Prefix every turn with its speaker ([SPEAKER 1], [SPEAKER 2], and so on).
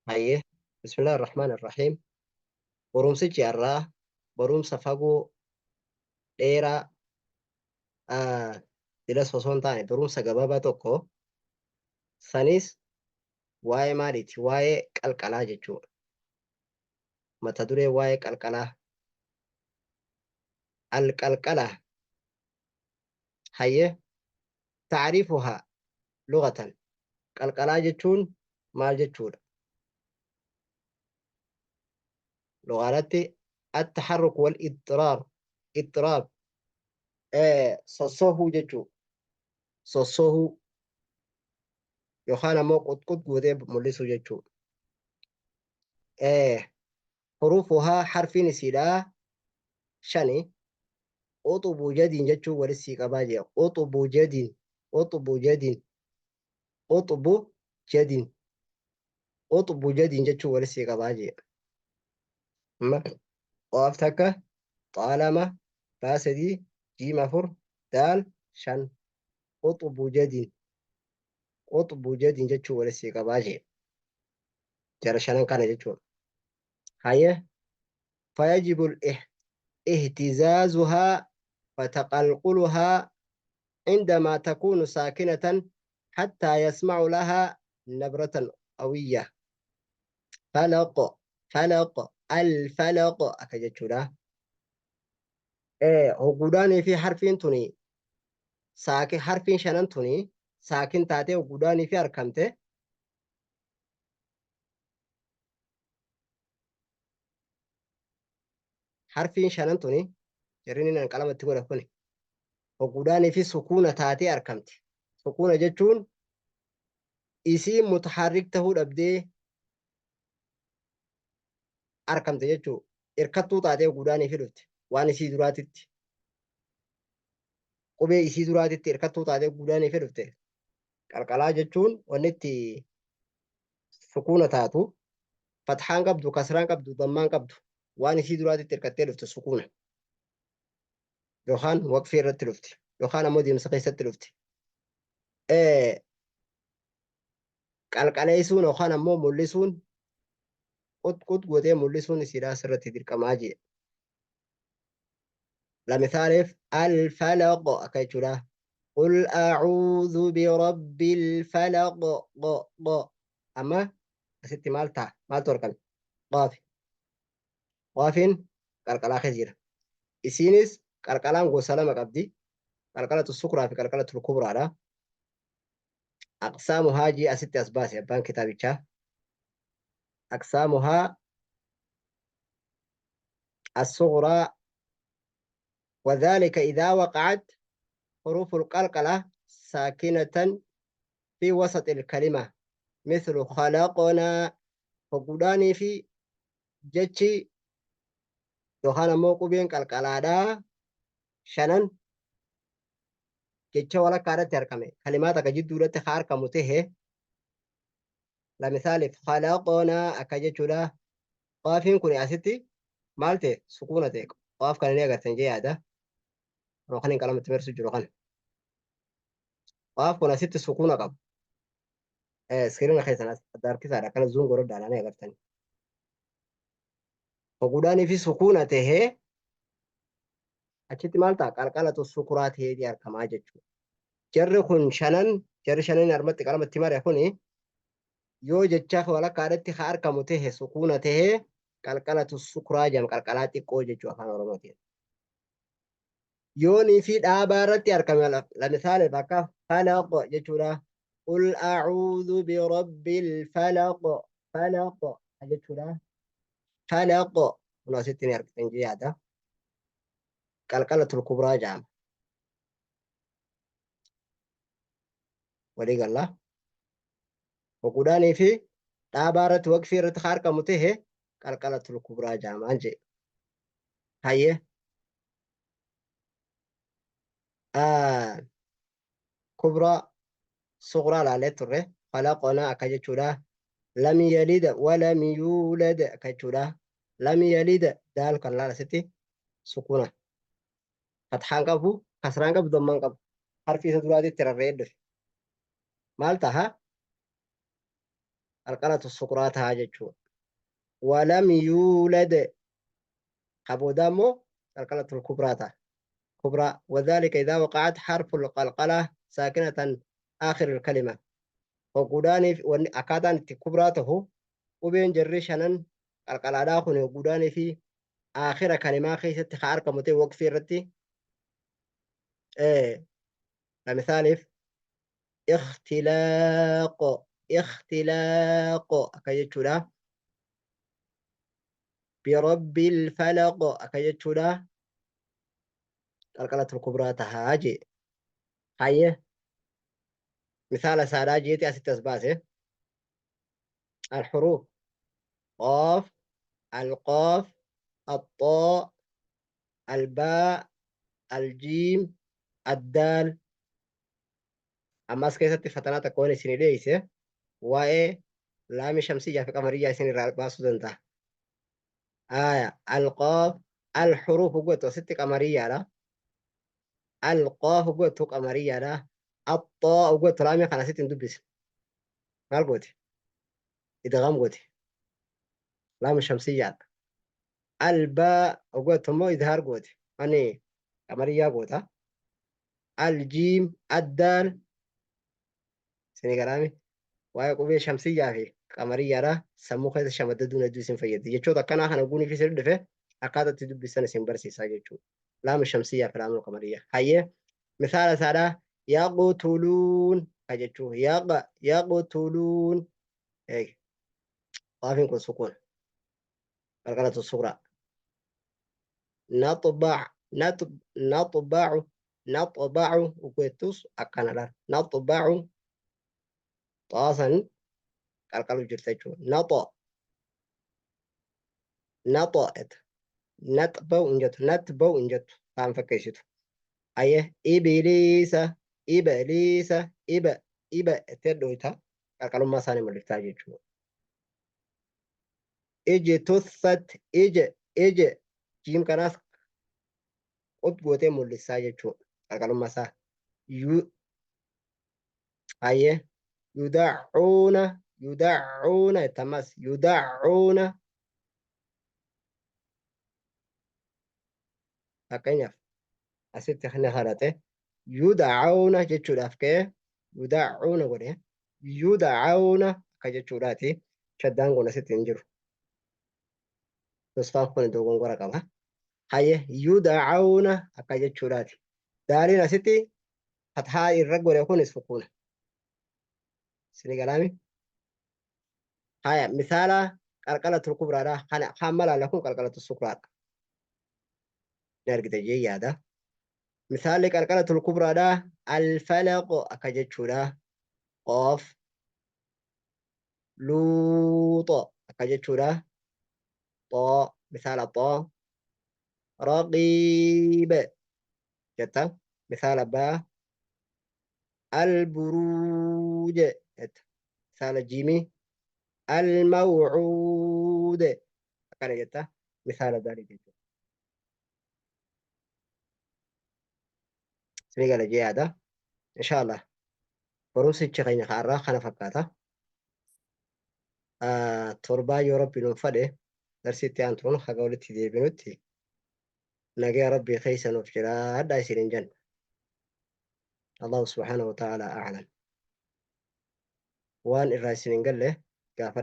[SPEAKER 1] Hayyee. Bismillaahi Rahmaani Rahiim. Barumsichi har'aa barumsa fagoo dheeraa dilas osoo hin taane barumsa gabaabaa tokko sanis waa'ee maaliiti? Waa'ee qalqalaa jechuudha. Mata duree waa'ee qalqalaa. Alqalqala. Hayyee. Ta'riifuhaa lughatan. Qalqalaa jechuun maal jechuudha? Lughaadhatti at-taharruk wal idtiraar idtiraab sossohuu jechuu sossohuu yookaan ammoo qutqut gootee mul'isuu jechuu. Hurufuhaa harfiin isiidhaa shani. Quxubu jadiin jechuun wali sii qabaa jee. Quxubu jadiin quxubu jadiin quxubu jadiin quxubu jadiin jechuun wali sii qabaa jee. Amma qaaf takka xaa lama baa sadii jiim afur daal shan quxubu jadiin quxubu jadiin jechuun wali sii qabaa jee. Jara shanan kana jechuun. Hayyee فيجب اهتزازها وتقلقلها عندما تكون ساكنة حتى يسمع لها نبرة قوية فلق فلق الفلق أكجتشودا إيه هقوداني في حرفين توني ساكن حرفين شنن توني ساكن تاتي هقوداني في أركمته Harfiin shanan tuni jarri inni qalama itti godha kuni hogguudhaanii fi sukuuna taatee arkamte. Sukuuna jechuun isiin mutaharrik tahuu dhabdee arkamte jechuu irkattuu taatee hogguudhaanii fi dhufte waan isii duraatitti qubee isii duraatitti irkattuu taatee hogguudhaanii fi dhufte. Qalqalaa jechuun wanni itti sukuuna taatu fathaan qabdu kasraan qabdu dammaan qabdu waan isii duraatitti irkattee dhufte sukuuna yookaan waqfii irratti dhufti yookaan ammoo deemsa keessatti dhufti. Qalqaleessuun yookaan ammoo mul'isuun qut qut godhee mul'isuun isiidhaa asirratti dirqamaa jee. Lamisaaleef al-falaq akka jechuudha. Qul a'uudhu birabbil falaq qo qo. Amma asitti maal ta'a? Maaltu argame? Qaafi. Qaafiin qalqalaa keessa jira. Isiinis qalqalaan gosa lama qabdi. Qalqalatu sukraa fi qalqalatu kubraadha. Aqsaamuhaa jee asitti as baase abbaan kitaabichaa. Aqsaamuhaa الصغرى وذلك إذا وقعت حروف القلقلة ساكنة في وسط الكلمة مثل خلقنا فقداني في جتشي yookaan ammoo qubeen qalqalaadhaa shanan jecha walakkaa irratti argame kalimaa takka jidduu irratti haa argamu tahe lamisaaliif khalaqnaa akka jechuudha. Qaafiin kun asitti maal ta'e? Sukuuna ta'e. Qaaf kana ni agartan jee yaada. Yeroo kan hin qalamatti marsu jiru kana. Qaaf kun asitti sukuuna qaba. Iskiriina keessan as adda harkisaadha. Akkana zuun godhadhaadha ni agartan. Hoguudhaanii fi sukuuna tahee achitti maal ta'a? Qalqalatu sukuraa ta'eeti argamaa jechuudha. Jarri kun shanan jarri shanan armatti qalamatti mare kuni yoo jecha walakkaadhatti ka argamu tahe sukuuna tahe qalqalatu sukuraa jedhama qalqalaa xiqqoo jechuu afaan oromootiin. Yoonii fi dhaabaa irratti argame lamisaale bakka falaq jechuudha. Qul a'uudhu birabbil falaq falaq jechuudha. Falaq kun asitti ni argitan jee yaada. Qalqalatul kubraa jedhama. Walii galla. Hoquudhaanii fi dhaabaa irratti waqfii irratti ka argamu tahe qalqalatul kubraa jaamaan jee. Hayyee. Kubraa suqraa laalee turre khalaqonaa akka jechuudha. Lam yalida walam yuulad akka jechuudha. Lam yalida daal kan laala asitti sukuna. Fathaan qabu, kasraan qabu, dammaan qabu. Harfi isa duraatitti rarra'ee dhufe. Maal taha? Qalqalatu suqraa ta'a jechuudha. Walam yuulad ka boodaa immoo qalqalatul kubraa ta'a. Kubraa wadhaalika idaa waqa'at harful qalqala saakinatan aakhiril kalima. Hogguudhaaniif wanni akkaataan itti kubraa tahu qubeen jarri shanan qalqalaadhaa kun hogguudhaanii fi aakhira kalimaa keessatti ka argamu ta'e waqfii irratti lamisaaliif ikhtilaaq ikhtilaaq akka jechuudha. Birabbil falaq akka jechuudha. Qalqalatul kubraa tahaa jee. Hayyee misaala isaadhaa jeeti asitti as baase. Alxuruuf qaaf alqaaf axxaa albaa aljiim addaal. Ammas keessatti fatanaa takka waan isinii dhiyeesse waa'ee laami shamsiyyaa fi qamariyyaa isin irraa baasuu danda'a. Aya alqaaf alxuruuf gotu asitti qamariyyaadha. Alqaaf gotu qamariyyaadha. Axxaa gotu laamii kana asitti hin dubbisne. Maal gooti? Idgham gooti. Laami shamsiyyaadha. Albaa gotu immoo idhaar gooti. Ani qamariyyaa goota. Aljiim addaal isinii galaami waa'ee qubee shamsiyyaa fi qamariyyaadha sammuu keessa shamaddaduun hedduu isin fayyaddi jechoota akkanaa kana guunii fi isin dhufe akkaataa itti dubbisan isin barsiisaa jechuudha laama shamsiyyaa fi laama qamariyyaa hayyee misaala isaadha yaqtuluun ka jechuu yaqa yaqtuluun eegi qaafiin kun sukuun qalqalatu suqraa naxbac naxbacu naxbacu ugettus akkana laal naxbacu xaasan qalqalu jirta jechuudha naxo naxo et naxba'u hin jettu natba'u hin jettu taan fakkeessitu aye ibiliisa ibiliisa iba iba ettee dhoyta qalqalummaa isaanii mul'iftaa jechuudha ijtussat ij ij jiim kanaas qut gootee mul'issaa jechuudha qalqalummaa isaa yu hayyee yudacuuna yudacuuna itti ammas yudacuuna fakkeenyaaf asitti kan kadhate yudacuuna jechuudhaaf ka'e yudacuuna godhe yudacuuna akka jechuudhaati shaddaan kun asitti hin jiru nuskaan kun dogongora qaba haye yudacuuna akka jechuudhaati daaliin asitti fathaa irra godhe kun sukuuna sini galaami haya misaala qalqalatul kubraadha kana kan malaala kun qalqalatul sukraadha ni argite jee yaada misaalli qalqalatul kubraadha alfalaq akka jechuudha qoof luuxo akka jechuudha xoo misaala xoo raqiib jetta misaala baa alburuuj jetta misaala jiimii almawcuud akkana jetta misaala daalii jechuudha. Isinii gala jee yaada. Inshallah barumsichi keenya har'aa kana fakkaata. Torbaa yoo rabbi nuuf fadhe darsii itti aantuun haga walitti deebinutti nagaya rabbii keessa nuuf jiraadhaa isiniin jenna. Allahu subhaanahu wa ta'ala a'lam. Waan irraa isin hin galle gaafadha.